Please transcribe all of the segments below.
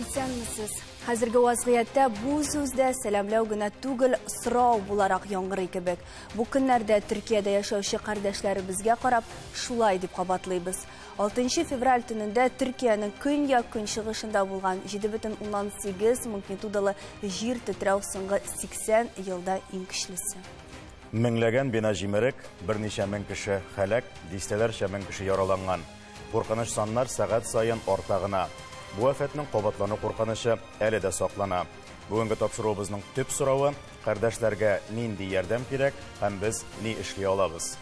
Исәнмесез. Хәзерге вазгыятьтә бу сүз дә сәламләү генә түгел, сорау буларак яңгырый кебек. Бу көннәрдә Төркиядә яшәүче кардәшләребезгә карап, шулай дип кабатлыйбыз. 6 февраль төнендә Төркиянең көньяк-көнчыгышында булган 7,8 магнитудалы җир тетрәү соңгы 80 елда иң көчлесе. Меңләгән бина җимерек, берничә мең кеше һәлак, дистәләрчә мең кеше яраланган. Куркыныч саннар сәгать саен арта гына. Бу афәтнең кабатлану куркынычы әле дә саклана. Бүгенге тапшыруыбызның төп соравы: кардәшләргә нинди ярдәм кирәк һәм без ни эшли алабыз?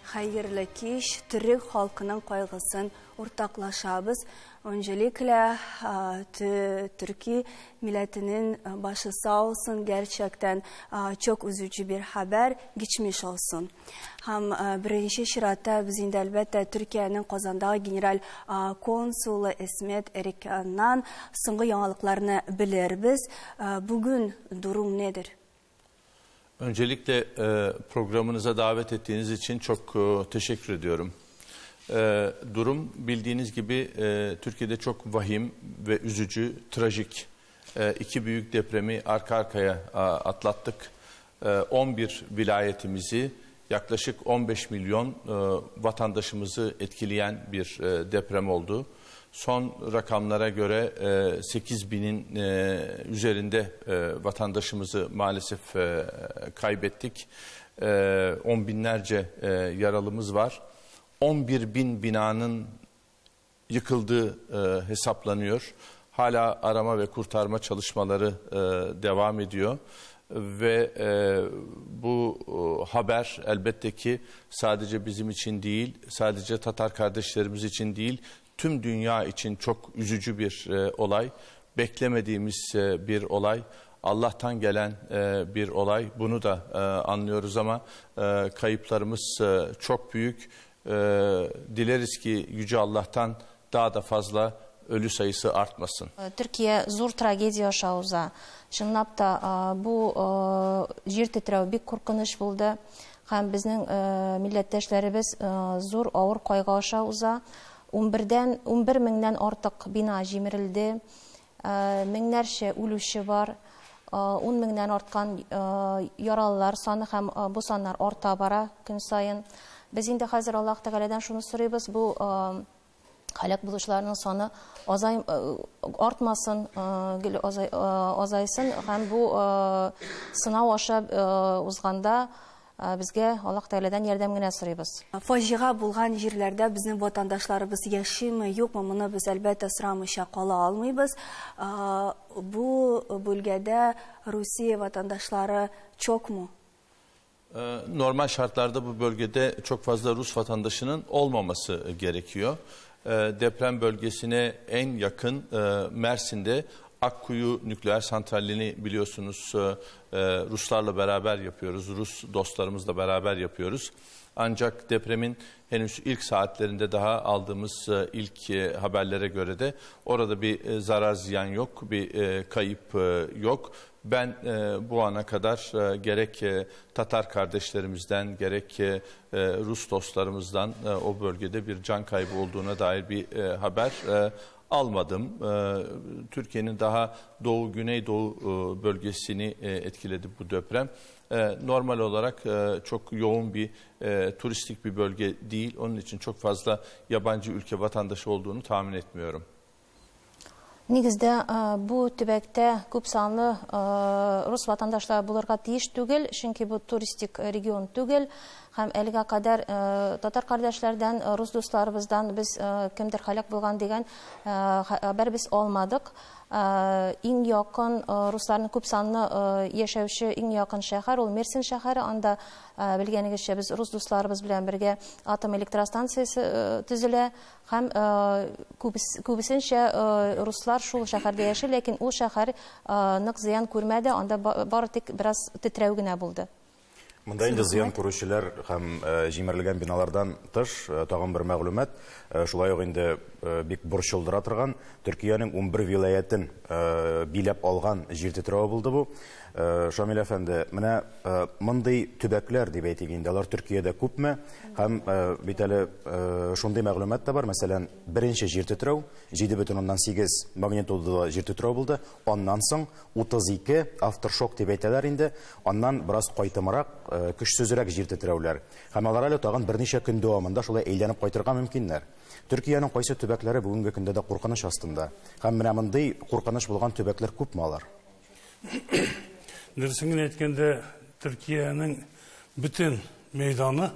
Хәерле кич, төрек халкының кайгысын уртаклашабыз. Öncelikle Türkiye milletinin başı sağ olsun, gerçekten çok üzücü bir haber, geçmiş olsun. Һәм беренче чиратта без инде, әлбәттә, Төркиянең Казандагы генераль консулы Исмет Эриканнан соңгы яңалыкларны белербез. Бүген durum nedir? Öncelikle programınıza davet ettiğiniz için çok teşekkür ediyorum. Durum bildiğiniz gibi Türkiye'de çok vahim ve üzücü, trajik. İki büyük depremi arka arkaya atlattık. 11 vilayetimizi, yaklaşık 15 milyon vatandaşımızı etkileyen bir deprem oldu. Son rakamlara göre 8 binin üzerinde vatandaşımızı maalesef kaybettik. 10 binlerce yaralımız var. 11 bin binanın yıkıldığı hesaplanıyor. Hala arama ve kurtarma çalışmaları devam ediyor. Ve bu haber elbette ki sadece bizim için değil, sadece Tatar kardeşlerimiz için değil, tüm dünya için çok üzücü bir olay, beklemediğimiz bir olay, Allah'tan gelen bir olay. Bunu da anlıyoruz ama kayıplarımız çok büyük. Dileriz ki Yüce Allah'tan daha da fazla ölü sayısı artmasın. Төркия зур трагедия аша уза. Чынлап та бу җир тетрәү бик куркыныч булды. Һәм безнең милләттәшләребез зур авыр кайгы аша уза. 11 меңнән артык бина җимерелде. Меңнәрчә үлүче бар. 10 меңнән арткан яралылар саны һәм бу саннар арта бара көн саен. Без инде хәзер Аллаһ Тәгаләдән шуны сорыйбыз, бу һәлак булучыларның саны артмасын, гел азайсын һәм бу сынау аша узганда безгә Аллаһ Тәгаләдән ярдәм генә сорыйбыз. Фаҗига булган җирләрдә безнең ватандашларыбыз яшиме, юкмы, моны без әлбәттә сорамыйча кала алмыйбыз. Бу бүлгәдә Русия ватандашлары чокмы? Normal şartlarda bu bölgede çok fazla Rus vatandaşının olmaması gerekiyor. Deprem bölgesine en yakın Mersin'de Akkuyu nükleer santralini biliyorsunuz Ruslarla beraber yapıyoruz, Rus dostlarımızla beraber yapıyoruz. Ancak depremin henüz ilk saatlerinde daha aldığımız ilk haberlere göre de orada bir zarar ziyan yok, bir kayıp yok. Ben bu ana kadar gerek Tatar kardeşlerimizden gerek Rus dostlarımızdan o bölgede bir can kaybı olduğuna dair bir haber almadım. Türkiye'nin daha doğu, güneydoğu bölgesini etkiledi bu deprem. Normal olarak çok yoğun bir turistik bir bölge değil. Onun için çok fazla yabancı ülke vatandaşı olduğunu tahmin etmiyorum. Нигездә бу төбәктә күп санлы рус ватандашлары булырга тиеш түгел, чөнки бу туристик регион түгел. Һәм әлегә кадәр татар кардәшләрдән, рус дусларыбыздан без кемдер һәлак булган дигән хәбәр без алмадык. Иң якын русларның күп санлы яшәүче иң якын шәһәр ул Мерсин шәһәре. Анда белгәнегезчә без рус дусларыбыз белән бергә атом электростанциясе төзелә һәм күбесенчә руслар шул шәһәрдә яши, ләкин ул шәһәр нык зыян күрмәде, анда бары тик бераз тетрәү генә булды. Монда инде зыян күрүчеләр һәм җимерелгән биналардан тыш тагын бер мәгълүмат, шулай ук инде бик борчылдыра торган Төркиянең 11 вилаятен биләп алган җир тетрәве булды бу. Шамил әфәнде, менә мондый төбәкләр дип әйтик инде, алар Төркиядә күпме? Һәм бит әле шундый мәгълүмат та бар, мәсәлән, беренче җир тетрәү 7,8 магнитудалы җир тетрәү булды. Аннан соң 32 авторшок дип әйтәләр инде, аннан бераз кайтымрак, көчсезрәк җир тетрәүләр. Һәм алар әле тагын берничә көн дәвамында шулай әйләнеп кайтырга мөмкиннәр. Төркиянең кайсы төбәкләре бүгенге көндә дә куркыныч астында? Һәм менә мондый куркыныч булган төбәкләр күпме алар? Дөресен генә әйткәндә, Төркиянең бөтен мәйданы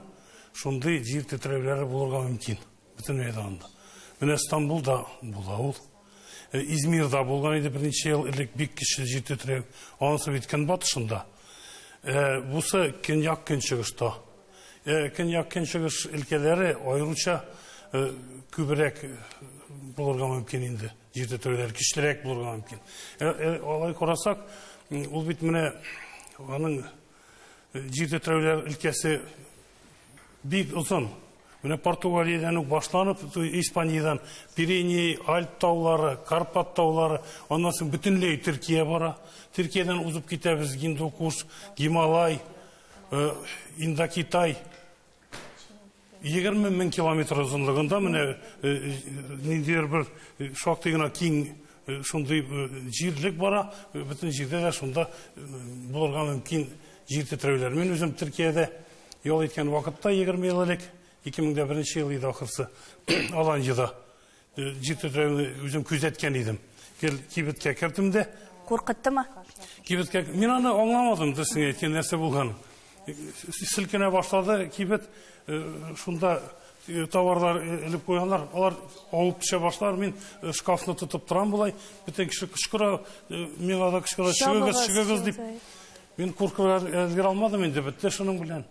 шундый җир тетрәүләре булырга мөмкин. Бөтен мәйданында. Менә Стамбулда була ул. Измирда булган иде берничә ел элек бик көчле җир тетрәү. Анысы бит көнбатышында. Бусы көньяк көнчыгышта. Көньяк көнчыгыш өлкәләре аеруча күбрәк булырга мөмкин инде. Җир тетрәүләре көчлерәк булырга мөмкин. Алай карасак, ул бит менә аның җир тетрәүләр өлкәсе бик озын. Менә Португалиядән үк башланып, Испаниядән Пиреней, Альп таулары, Карпат таулары, аннан соң бөтенләй Төркия бара. Төркиядән узып китәбез Гиндукуш, Гималай, Индокитай. 20 мең километр озынлыгында менә ниндидер бер шактый гына киң шундый җирлек бара. Бөтен җирдә дә шунда булырга мөмкин җир тетрәүләр. Мин үзем Төркиядә ял иткән вакытта 20 ел элек, 2001 ел иде ахырсы, Аланьяда җир тетрәүне үзем күзәткән идем. Кибеткә кердем дә. Куркыттымы? Кибеткә мин аны аңламадым, дөресен әйткән нәрсә булганын. Селкенә башлады кибет, шунда товарлар элеп куйганнар, алар алып төшә башлар. Мин шкафны тотып торам болай, бөтен кеше кычкыра, миңа да кычкыра, чыгыгыз, чыгыгыз дип. Мин куркырга өлгерә алмадым инде, бетте шуның белән.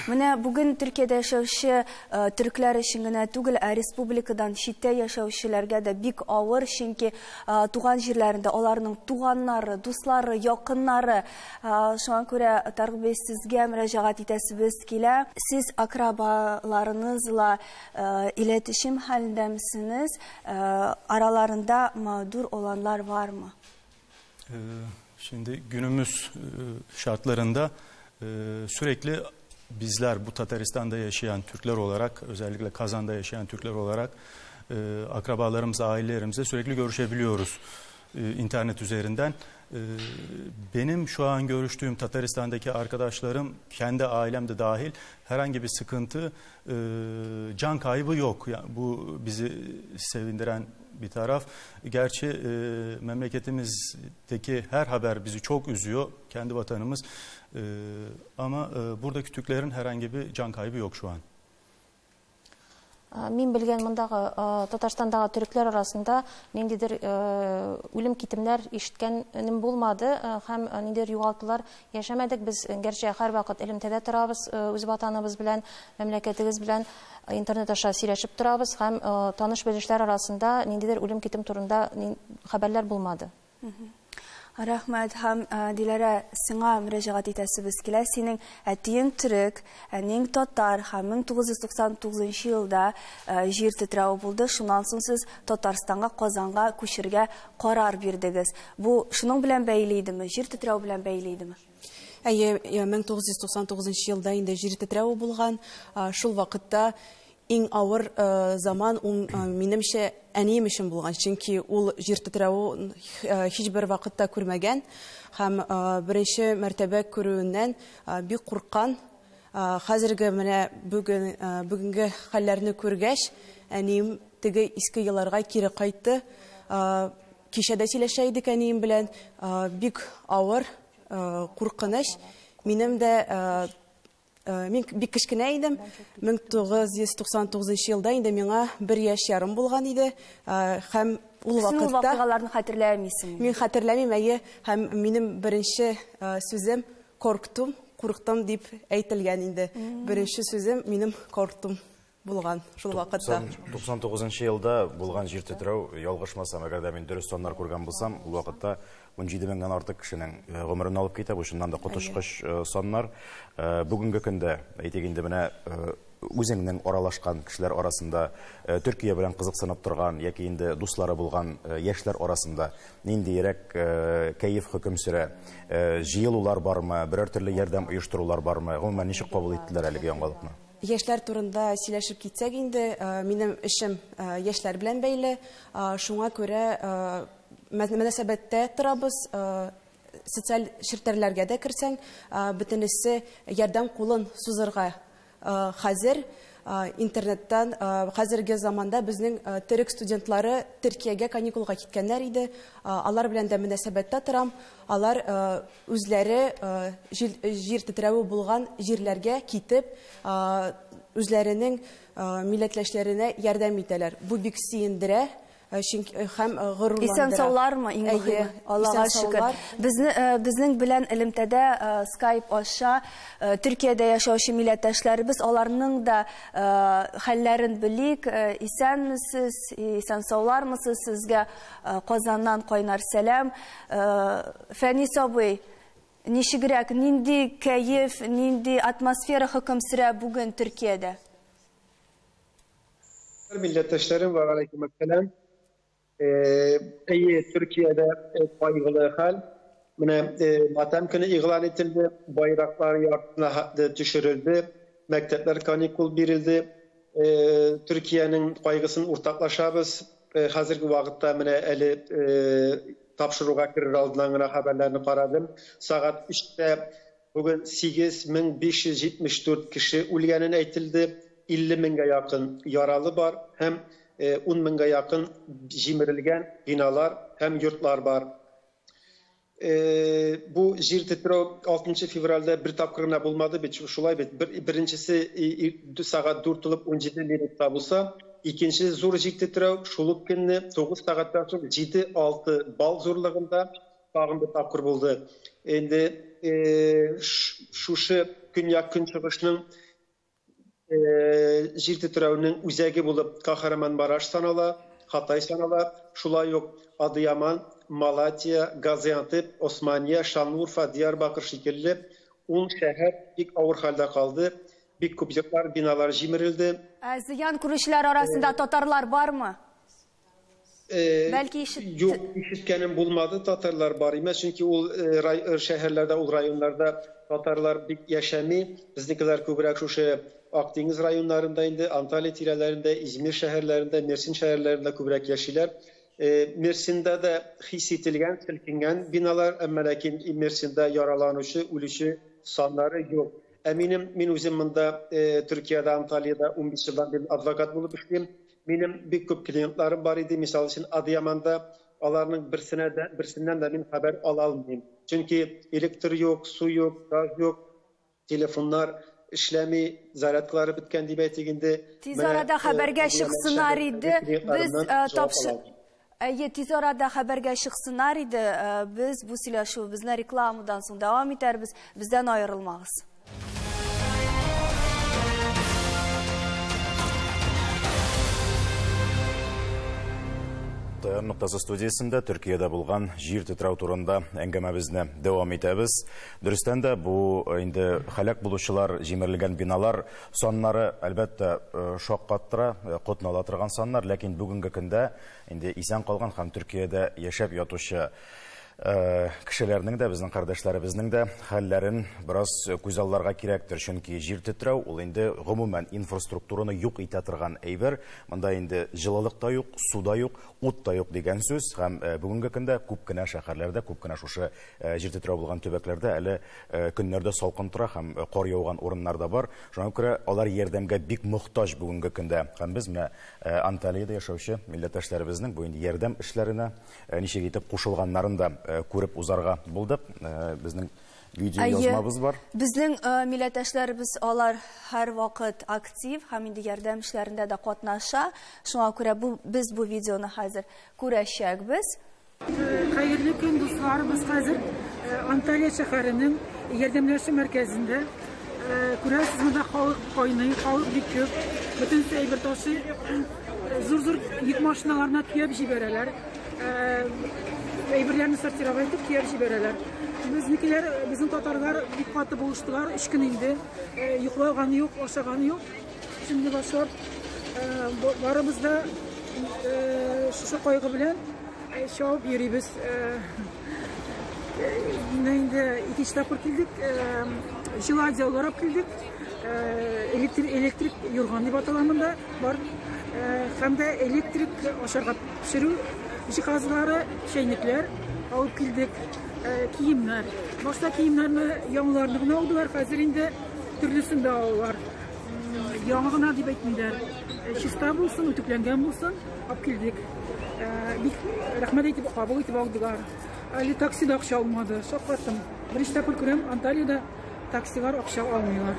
Менә бүген Төркиядә яшәүче төрекләр өчен генә түгел, ә республикадан читтә яшәүчеләргә дә бик авыр, чөнки туган җирләрендә аларның туганнары, дуслары, якыннары. Шуңа күрә Тарык бей, сезгә мөрәҗәгать итәсебез килә. Сез акрабаларыгызла иләтишем хәлендәмесез? Араларында мağdur olanlar varmı? Şimdi günümüz şartlarında sürekli bizler bu Tataristan'da yaşayan Türkler olarak, özellikle Kazan'da yaşayan Türkler olarak akrabalarımızla, ailelerimize sürekli görüşebiliyoruz internet üzerinden. Benim şu an görüştüğüm Tataristan'daki arkadaşlarım, kendi ailem de dahil, herhangi bir sıkıntı, can kaybı yok. Yani bu bizi sevindiren bir taraf. Gerçi memleketimizdeki her haber bizi çok üzüyor, kendi vatanımız. Ama buradaki Türklerin herhangi bir can kaybı yok şu an. Мин белгән мондагы Татарстандагы төрекләр арасында ниндидер үлем китемнәр ишеткәнем булмады һәм ниндидер югалтулар яшәмәдек. Без гәрчә һәрвакыт элемтәдә торабыз, үз ватаныбыз белән, мәмләкәтебез белән интернет аша сөйләшеп торабыз һәм таныш белешләр арасында ниндидер үлем китем турында хәбәрләр булмады. Рәхмәт. Һәм Диләрә, сиңа мөрәҗәгать итәсебез килә. Синең әтиең төрек, әниең татар һәм 1999 елда җир тетрәве булды. Шуннан соң сез Татарстанга, Казанга күчергә карар бирдегез. Бу шуның белән бәйле идеме? Җир тетрәве белән бәйле идеме? Әйе, 1999 елда инде җир тетрәве булган. Шул вакытта иң авыр заман ул минемчә әнием өчен булган, чөнки ул җир тетрәвен һич бер вакытта күрмәгән һәм беренче мәртәбә күрүеннән бик курккан. Хәзерге менә бүген бүгенге хәлләрне күргәч, әнием теге иске елларга кире кайтты. Кичә дә сөйләшә идек әнием белән, бик авыр, куркыныч. Минем дә мин бик кечкенә идем. 1999 елда инде миңа 1 яшь ярым булган иде. Һәм ул вакытта Син ул вакыйгаларны хәтерләмисеңме? Мин хәтерләмим, әйе, һәм минем беренче сүзем корктым, курктым дип әйтелгән инде. Беренче сүзем минем корктым булган шул вакытта. 99 елда булган җир тетрәү, ялгышмасам, әгәр дә мин дөрес саннар күргән булсам, ул вакытта 17 меңнән артык кешенең гомерен алып китә. Бу чыннан да коточкыч саннар. Бүгенге көндә, әйтик инде, менә Үзеңнең аралашкан кешеләр арасында, Төркия белән кызыксынып торган яки инде дуслары булган яшьләр арасында ниндиерәк кәеф хөкем сөрә? Җыелулар бармы, берәр төрле ярдәм оештырулар бармы? Гомумән, ничек кабул иттеләр әлеге яңалыкны? Яшьләр турында сөйләшеп китсәк инде, минем эшем яшьләр белән бәйле, шуңа күрә мөнәсәбәттә торабыз, социаль челтәрләргә дә керсәң, бөтенесе ярдәм кулын сузырга хәзер. Интернеттан хәзерге заманда безнең төрек студентлары Төркиягә каникулга киткәннәр иде. Алар белән дә мөнәсәбәттә торам. Алар үзләре җир тетрәве булган җирләргә китеп, үзләренең милләтләшләренә ярдәм итәләр. Бу бик сөендерә. Һәм горурландыра. Исән саулармы, иң мөһиме? Аллага шөкер. Безнең белән элемтәдә Skype аша Төркиядә яшәүче милләттәшләребез, аларның да хәлләрен белик. Исәнмесез, исән саулармысыз? Сезгә Казаннан кайнар сәлам. Фәнис абый, ничегрәк, нинди кәеф, нинди атмосфера хөкем сөрә бүген Төркиядә? Милләттәшләрем ва алейкум ассалам. Әйе, Төркиядә кайгылы хәл. Менә матәм көне игълан ителде, байраклар яртысына хәтле төшерелде, мәктәпләр каникул бирелде. Төркиянең кайгысын уртаклашабыз. Хәзерге вакытта менә әле тапшыруга керер алдыннан гына хәбәрләрне карадым. Сәгать 3-тә бүген 8574 кеше үлгәнен әйтелде. 50 меңгә якын яралы бар һәм 10 меңгә якын җимерелгән биналар һәм йортлар бар. Бу җир тетрәү 6 февральдә бер тапкыр гына булмады бит, шулай бит. Беренчесе сәгать 4 тулып 17 минутта булса, икенче зур җир тетрәү шул ук көнне 9 сәгатьтән соң 7-6 балл зурлыгында тагын бер тапкыр булды. Инде шушы көньяк көнчыгышның җир тетрәүнең үзәге булып Кахраманмараш санала, Хатай санала, шулай ук Адыяман, Малатия, Газиантеп, Османия, Шанлыурфа, Диярбакыр шикелле 10 шәһәр бик авыр хәлдә калды. Бик күп йортлар, биналар җимерелде. Зыян күрүчеләр арасында татарлар бармы? Бәлки юк, ишеткәнем булмады, татарлар бар имеш, чөнки ул шәһәрләрдә, ул районнарда татарлар бик яшәми. Безнекеләр күбрәк шушы Ак диңгез районнарында инде, Анталия тирәләрендә, Измир шәһәрләрендә, Мерсин шәһәрләрендә күбрәк яшиләр. Мерсиндә дә хис ителгән, селкенгән биналар, әмма ләкин Мерсиндә яраланучы, үлүче саннары юк. Ә мин үзем монда Төркиядә, Анталиядә 15 елдан бирле адвокат булып эшлим. Минем бик күп клиентларым бар иде, мисал өчен Адыяманда аларның берсеннән дә мин хәбәр ала алмыйм. Чөнки электр юк, су юк, газ юк, телефоннар эшләми, зарядкалары беткән дип әйтик инде. Тиз арада хәбәргә чыксыннар иде. Без Әйе, тиз арада хәбәргә чыксыннар иде. Без бу сөйләшүебезне рекламадан соң дәвам итәрбез. Бездән аерылмагыз. ТР ноктасы студиясендә Төркиядә булган җир тетрәү турында әңгәмәбезне дәвам итәбез. Дөрестән дә бу инде һәлак булучылар, җимерелгән биналар саннары әлбәттә шаккаттыра, котны ала торган саннар, ләкин бүгенге көндә инде исән калган һәм Төркиядә яшәп ятучы кешеләрнең дә, безнең кардәшләребезнең дә хәлләрен бераз күзалларга кирәктер, чөнки җир тетрәү ул инде гомумән инфраструктураны юк итә торган әйбер. Монда инде җылылык та юк, су да юк, ут та юк дигән сүз. Һәм бүгенге көндә күп кенә шәһәрләрдә, күп кенә шушы җир тетрәү булган төбәкләрдә әле көннәрдә салкын тора һәм кар яуган урыннар да бар. Шуңа күрә алар ярдәмгә бик мохтаҗ бүгенге көндә. Һәм без менә Анталиядә яшәүче милләттәшләребезнең бу инде ярдәм эшләренә ничек итеп кушылганнарын да күреп узарга булдык. Безнең видео язмабыз бар. Безнең милләттәшләребез алар һәр вакыт актив һәм инде ярдәм эшләрендә дә катнаша. Шуңа күрә без бу видеоны хәзер күрәчәкбез. Хәерле көн, дуслар. Без хәзер Анталия шәһәренең ярдәмләшү мәркәзендә. Күрәсез, монда халык кайный, халык бик күп. Бөтен әйбер ташый, зур-зур йөк машиналарына төяп җибәрәләр. Әйберләрне сортировать итеп төяп җибәрәләр. Безнекеләр, безнең татарлар бик каты булыштылар. 3 көн инде йоклаган юк, ашаган юк. Шундый башлап барыбыз да шушы кайгы белән чабып йөрибез. Менә инде икенче тапкыр килдек, җылы одеяллар алып килдек. Электрик юрган дип атала монда бар. Һәм дә электрик ашарга пешерү җиһазлары, чәйнекләр алып килдек. Киемнәр. Башта киемнәрне яңаларны гына алдылар, хәзер инде төрлесен дә алалар. Яңа гына дип әйтмиләр. Чиста булсын, үтүкләнгән булсын, алып килдек. Бик рәхмәт әйтеп, кабул итеп алдылар. Әле таксида акча алмады, шаккаттым. Беренче тапкыр күрәм, Анталиядә таксилар акча алмыйлар.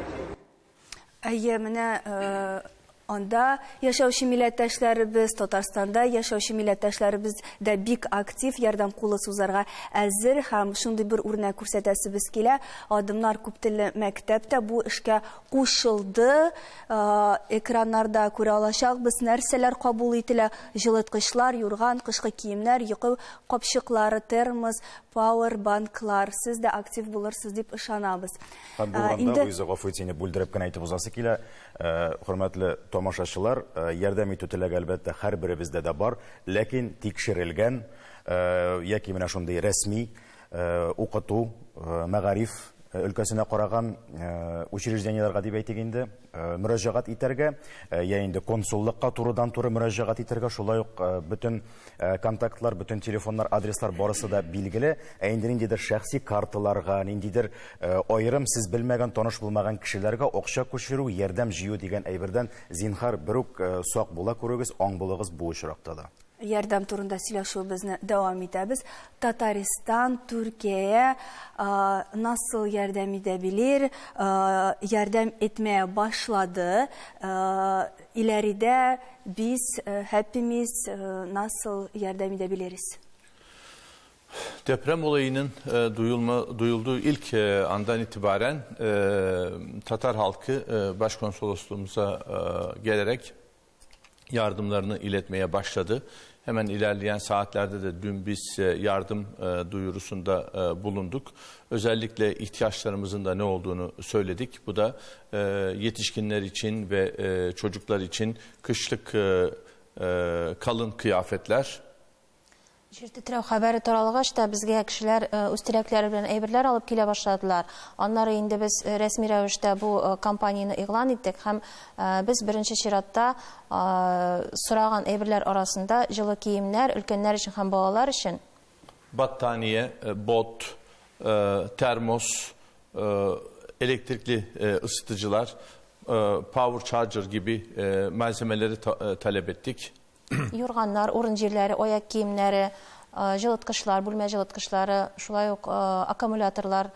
Әйе, менә анда яшәүче милләттәшләребез, Татарстанда яшәүче милләттәшләребез дә бик актив ярдәм кулы сузарга әзер һәм шундый бер үрнәк күрсәтәсебез килә. Адымнар күптелле мәктәп тә бу эшкә кушылды. Экраннарда күрә алачакбыз, нәрсәләр кабул ителә: җылыткычлар, юрган, кышкы киемнәр, йокы капчыклары, термос, пауэр банклар. Сез дә актив булырсыз дип ышанабыз. Һәм булганда үзе гафу итсен, бүлдереп кенә әйтеп узасы килә. Хөрмәтле тамашачылар, ярдәм итү теләге әлбәттә һәрберебездә дә бар, ләкин тикшерелгән яки менә шундый рәсми укыту, мәгариф өлкәсенә караган учреждениеләргә дип әйтик инде, мөрәҗәгать итәргә, я инде консуллыкка турыдан-туры мөрәҗәгать итәргә, шулай ук бөтен контактлар, бөтен телефоннар, адреслар барысы да билгеле. Ә инде ниндидер шәхси карталарга, ниндидер аерым сез белмәгән, таныш булмаган кешеләргә акча күчерү, ярдәм җыю дигән әйбердән зинһар берүк сак була күрегез, аң булыгыз бу очракта да. Ярдәм турында сөйләшүебезне дәвам итәбез. Татарстан Türkiye'ye nasıl yardım edebilir? Yardım etmeye başladı. İleride biz hepimiz nasıl yardım edebiliriz? Deprem olayının duyulduğu ilk andan itibaren Tatar halkı başkonsolosluğumuza gelerek yardımlarını iletmeye başladı. Hemen ilerleyen saatlerde de dün biz yardım duyurusunda bulunduk. Özellikle ihtiyaçlarımızın da ne olduğunu söyledik. Bu da yetişkinler için ve çocuklar için kışlık kalın kıyafetler. Җир тетрәү хәбәре таралгач та безгә кешеләр үз теләкләре белән әйберләр алып килә башладылар. Аннары инде без рәсми рәвештә бу кампанияне игълан иттек һәм без беренче чиратта сораган әйберләр арасында җылы киемнәр, өлкәннәр өчен һәм балалар өчен. Battaniye, bot, termos, elektrikli ısıtıcılar, power charger gibi malzemeleri talep ettik. Yorganlar, урын җирләре, аяк киемнәре, җылыткычлар, бүлмә җылыткычлары, шулай ук аккумуляторлар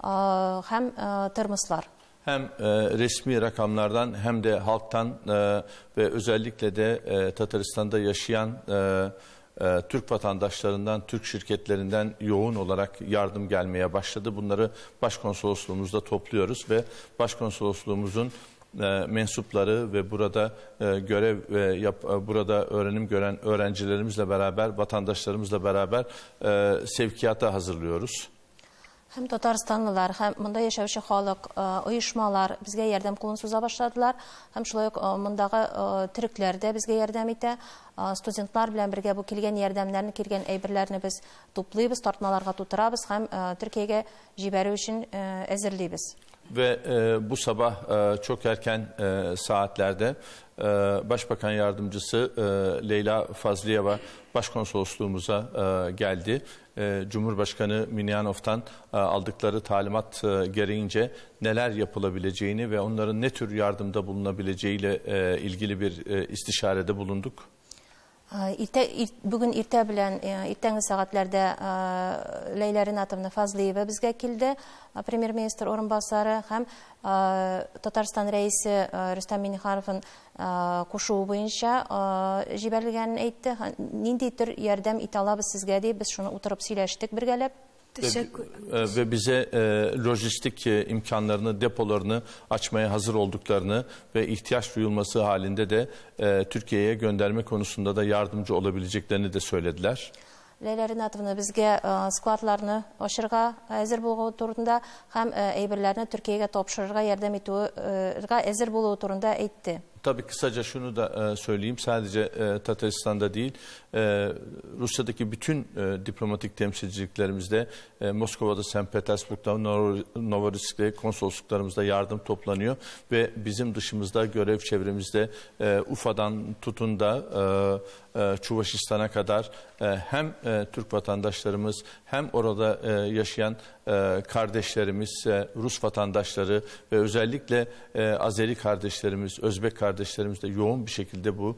һәм термослар. Hem resmi rakamlardan hem de halktan ve özellikle de Tataristan'da yaşayan Türk vatandaşlarından, Türk şirketlerinden yoğun olarak yardım gelmeye başladı. Bunları başkonsolosluğumuzda topluyoruz ve başkonsolosluğumuzun mensupları ve burada görev burada öğrenim gören öğrencilerimizle beraber, vatandaşlarımızla beraber sevkiyata hazırlıyoruz. Hem Татарстанлылар, hem монда яшәүче халык, оешмалар безгә ярдәм кулын суза башладылар. Һәм шулай ук мондагы төрекләр дә безгә ярдәм итә. Студентлар белән бергә бу килгән ярдәмнәрне, килгән әйберләрне без туплыйбыз, тартмаларга тутырабыз һәм Төркиягә җибәрү өчен әзерлибез. Ve bu sabah çok erken saatlerde Başbakan Yardımcısı Leyla Fazliyeva Başkonsolosluğumuza geldi. Cumhurbaşkanı Minnihanov'tan aldıkları talimat gereğince neler yapılabileceğini ve onların ne tür yardımda bulunabileceğiyle ilgili bir istişarede bulunduk. Bugün irtə bilən, irtəngi sәгатьләрдә Ләйлә Ринатовна Фазлиева безгә килде, премьер-министр урынбасары һәм Татарстан рәисе Рөстәм Миңнехановның кушуы буенча җибәрелгәнен әйтте. Нинди төр ярдәм итә алабыз сезгә дип, без шуны утырып сөйләштек бергәләп. Ve bize lojistik imkanlarını, depolarını açmaya hazır olduklarını ve ihtiyaç duyulması halinde de Türkiye'ye gönderme konusunda da yardımcı olabileceklerini de söylediler. Ләйлә Ринатовна безгә складларны ачырга әзер булуы турында һәм әйберләрне Төркиягә тапшырырга ярдәм итүгә әзер булуы турында әйтте. Tabii kısaca şunu da söyleyeyim. Sadece Tataristan'da değil, Rusya'daki bütün diplomatik temsilciliklerimizde, Moskova'da, St. Petersburg'da, Novorossiysk'te konsolosluklarımızda yardım toplanıyor. Ve bizim dışımızda, görev çevremizde Ufa'dan tutun da Çuvaşistan'a kadar hem Türk vatandaşlarımız hem orada yaşayan kardeşlerimiz, Rus vatandaşları ve özellikle Azeri kardeşlerimiz, Özbek kardeşlerimiz de yoğun bir şekilde bu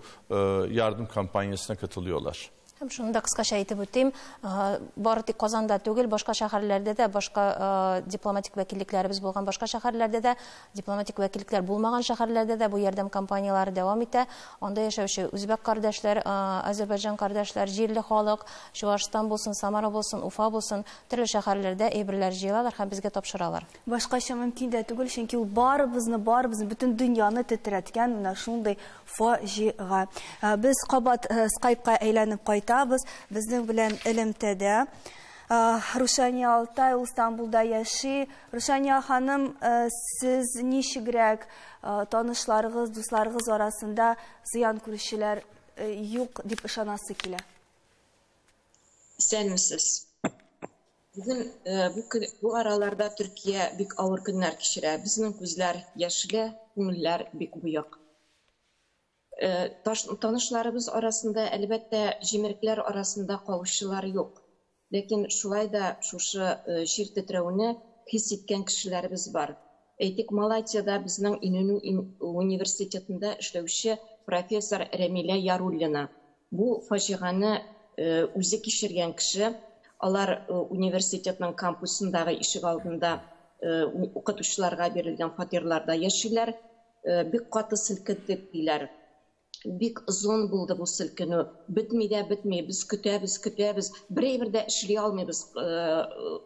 yardım kampanyasına katılıyorlar. Һәм шуны да кыскача әйтеп үтим, бары тик Казанда түгел, башка шәһәрләрдә дә, башка дипломатик вәкиллекләребез булган башка шәһәрләрдә дә, дипломатик вәкиллекләр булмаган шәһәрләрдә дә бу ярдәм кампанияләре дәвам итә. Анда яшәүче үзбәк кардәшләр, Азербайҗан кардәшләр, җирле халык, Чувашстан булсын, Самара булсын, Уфа булсын, төрле шәһәрләрдә әйберләр җыялар һәм безгә тапшыралар. Башкача мөмкин дә түгел, чөнки ул барыбызны, бөтен дөньяны тетрәткән менә шундый фаҗига. Без кабат Skype-ка әйләнеп кайттык. Безнең белән элемтәдә Рушания Алтай, ул Стамбулда яши. Рушания ханым, сез ничегрәк танышларыгыз, дусларыгыз арасында зыян күрүчеләр юк дип ышанасы килә? Исәнмесез. Бүген бу араларда Төркия бик авыр көннәр кичерә. Безнең күзләр яшьле, күңелләр бик боек. Танышларыбыз арасында, әлбәттә, җимерекләр арасында калучылар юк. Ләкин шулай да шушы җир тетрәүне хис иткән кешеләребез бар. Әйтик, Малатияда безнең Инönü университетында эшләүче профессор Рәмилә Яруллина. Бу фаҗигане үзе кичергән кеше. Алар университетның кампусындагы ишек алдында укытучыларга бирелгән фатирларда яшиләр. Бик каты селкеттек диләр. Бик озын булды бу селкенү. Бетми дә бетми. Без көтәбез, көтәбез. Берәй дә эшли алмыйбыз,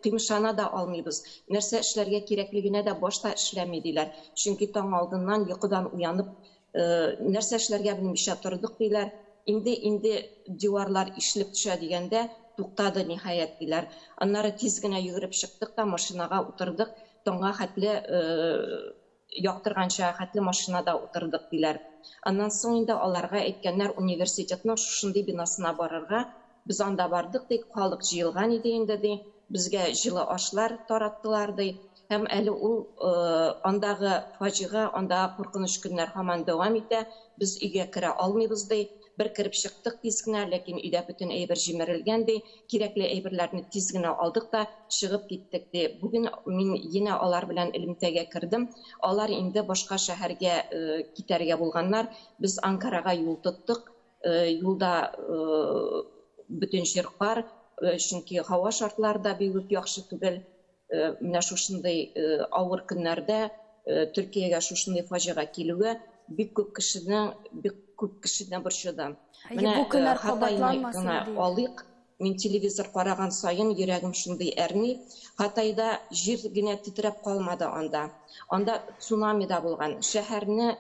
кыймшана да алмыйбыз. Нәрсә эшләргә кирәклегенә дә башта эшләми диләр. Чөнки таң алдыннан йокыдан уянып, нәрсә эшләргә белмичә тордык диләр. Инде диварлар ишелеп төшә дигәндә туктады ниһаять диләр. Аннары тиз генә йөгереп чыктык та машинага утырдык. Таңга хәтле яктырганча хәтле машинада утырдык диләр. Аннан соң инде аларга әйткәннәр университетның шушындый бинасына барырга. Без анда бардык ди, халык җыелган иде инде ди. Безгә җылы ашлар тараттылар ди. Һәм әле ул андагы фаҗига, андагы куркыныч көннәр һаман дәвам итә. Без өйгә керә алмыйбыз ди. Бер кереп чыктык тиз генә, ләкин өйдә бөтен әйбер җимерелгән ди. Кирәкле әйберләрне тиз генә алдык та чыгып киттек ди. Бүген мин янә алар белән элемтәгә кердем. Алар инде башка шәһәргә китәргә булганнар. Без Анкарага юл тоттык. Юлда бөтен җир кар, чөнки һава шартлары да бик үк яхшы түгел. Менә шушындый авыр көннәрдә Төркиягә шушындый фаҗига килүе бик күп кешене борчыды. Менә бу көннәр кабатланмасын алыйк. Мин телевизор караган саен йөрәгем шундый әрни. Хатайда җир генә тетрәп калмады анда. Анда цунами да булган. Шәһәрне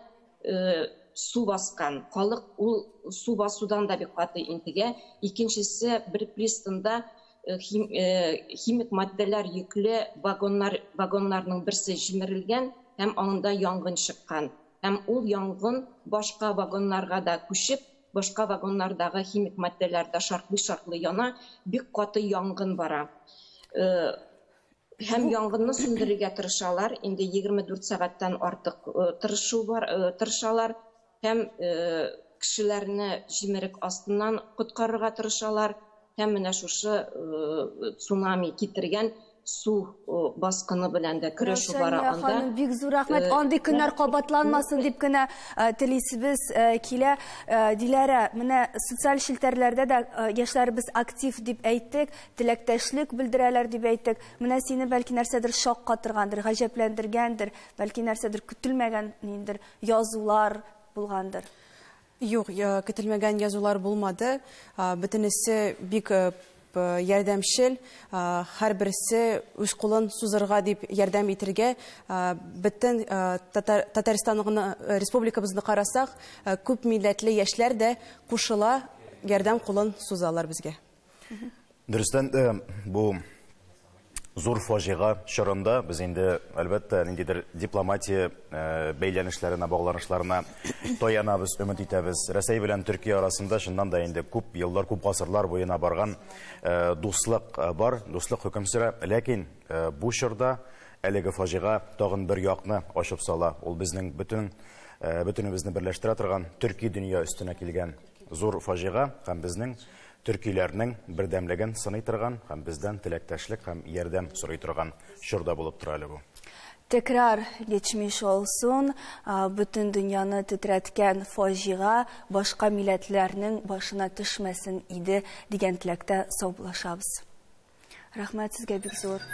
су баскан. Халык ул су басудан да бик каты интегә. Икенчесе, бер пристанда химик матдәләр йөкле вагоннарның берсе җимерелгән һәм анда янгын чыккан. Һәм ул янгын башка вагоннарга да күчеп, башка вагоннардагы химик матдәләр дә шартлый-шартлый яна, бик каты янгын бара. Һәм янгынны сүндерергә тырышалар, инде 24 сәгатьтән артык тырышу бар, тырышалар һәм кешеләрне җимерек астыннан коткарырга тырышалар. Һәм менә шушы цунами китергән су баскыны белән дә көрәшү бара анда. Ханым, бик зур рәхмәт. Андый көннәр кабатланмасын дип кенә телисебез килә. Диләрә, менә социаль челтәрләрдә дә яшьләребез актив дип әйттек, теләктәшлек белдерәләр дип әйттек. Менә сине бәлки нәрсәдер шаккатыргандыр, гаҗәпләндергәндер, бәлки нәрсәдер көтелмәгән ниндер язулар булгандыр. Юк, көтелмәгән язулар булмады. Бөтенесе бик ярдәмчел, һәрберсе үз кулын сузырга дип ярдәм итергә. Бөтен Татарстан республикабызны карасак, күп милләтле яшьләр дә кушыла, ярдәм кулын сузалар безгә. Дөрестән дә, бу зур фаҗига чорында без инде, әлбәттә, ниндидер дипломатия бәйләнешләренә, багланышларына таянабыз, өмет итәбез. Рәсәй белән Төркия арасында чыннан да инде күп еллар, күп гасырлар буена барган дуслык бар, дуслык хөкем сөрә. Ләкин бу чорда әлеге фаҗига тагын бер якны ачып сала. Ул безнең бөтен бөтенебезне берләштерә торган төрки дөнья өстенә килгән зур фаҗига һәм безнең төркиләрнең бердәмлеген сыный торган һәм бездән теләктәшлек һәм ярдәм сорый торган чорда булып тора әле бу. Tekrar geçmiş olsun. Бөтен дөньяны тетрәткән фаҗига башка милләтләрнең башына төшмәсен иде дигән теләктә саубуллашабыз. Рәхмәт сезгә бик зур.